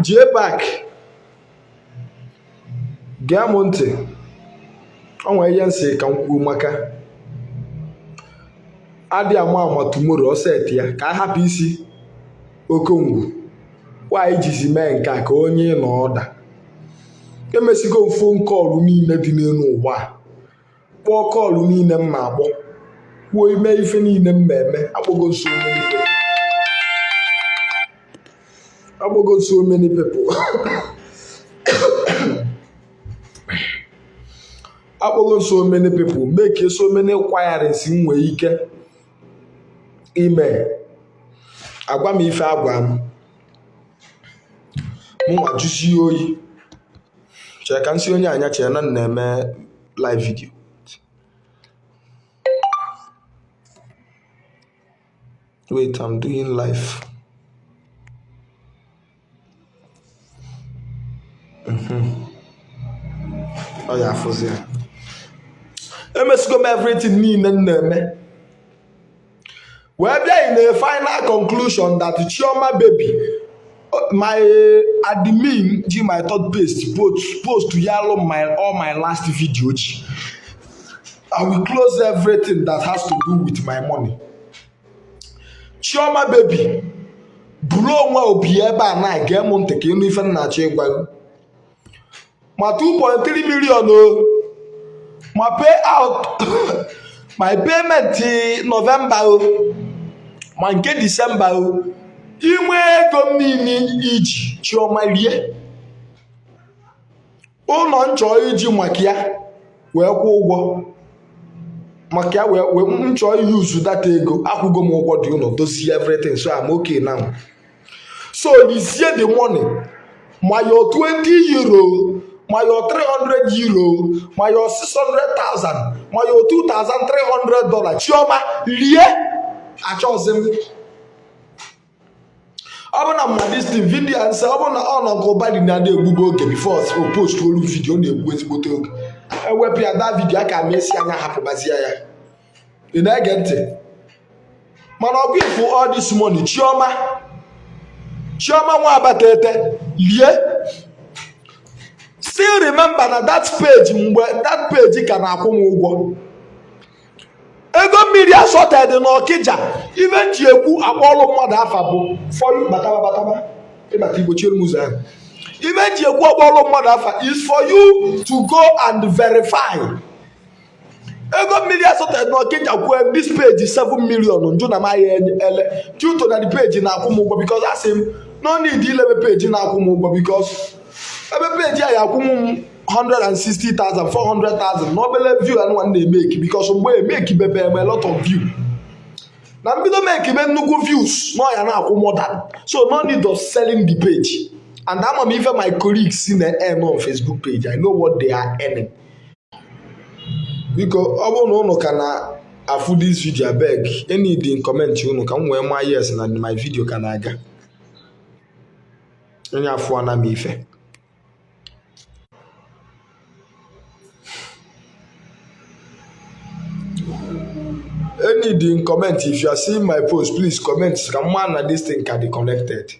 Jpac, gee m ntị. O nwere ihe m sị ka m kwuo maka adị ama ama tomorrow ọ set ya ka a hapụ isi okongwu nwaanyị jizi mee nke a ka onye nọ ọda. Emesigo m phone call niile dị n'elu ụwa a, kpọọ call niile m na-akpọ, kwuo ime ife niile m na-eme. Akpọgo so many people, akpọgo so many people, akpọgo so many people, make so many inquiries m nwee ike ime. Agwa m ife agwa m, mụnwa jụsie oyi. Chee ka nsị onye anya chee na m na-eme live video. Wait, I'm doing live. Ọ ya afụzi ya. Emesigo m everything niile m na-eme wee bịa in a final conclusion that Chioma baby, my admin ji my third page post yalụ my all my last video ji. I will close everything that has to do with my money. Chioma baby, buru onwe obi ebe a na gee m ntị ka ịnụ ife m na-achọ ịgwa gị. Ma 2.3 million o, ma pay out my payment November o, ma nke December o, inwe ego m niile iji Chioma rie ụlọ nchọ iji maka ya wee kwụọ ụgwọ maka ya wee m chọọ use that ego. Akwụgo m ụgwọ dị ụlọ, dozie everything, so I'm okay now. So lizie the money, ma your €20, ma your €300, ma your 600,000, ma your $2,300. Chioma, lie, achọghịzị m. Ọ bụ na mma this thing video nsị, ọ bụ na ọ nọ nke ụba dị na-adị egbugbo oge before o post olu video, ọ na-egbu ezigbote oge. Ewepụ ya that video aka m esi anya hapụbazie ya. Ị na-ege ntị? Mana ọgụ ifu all this money, Chioma, Chioma nwa abatete, lie. Still remember na that page, mgbe that page ka na-akwụ m ụgwọ ego mmiri assorted n'Ọkịja, ife m ji ekwu akpọọlụ mmadụ afa bụ for you. Bataba, bataba, ịbata igbochiere m ụzọ ahụ. Ife m ji ekwu akpọọlụ mmadụ afa is for you to go and verify. Ego mmiri assorted n'Ọkịja kwue this page 7 million, njụ na m ahịa ele due to na the page na-akwụ m ụgwọ, because asị m no need ilebe page na-akwụ m ụgwọ, because ebe page a ya akwụ m 160,000, 400,000 na obele view anụnwa m na-emeki, because mgbe emeki bebe m a lot of view na mbido mekibe nnukwu views na ọ ya na-akwụ more than, so no need of selling the page. And ama m ife my colleagues na earn on Facebook page. I know what they are earning. Biko, ọ bụrụ na unu ka na-afụ this video, abeg, any in comment unu ka m wee maa yes na my video ka na-aga. Onye afụọna m ife. Any in comment, if you are seeing my post, please comment ka m maa na this thing ka dị connected.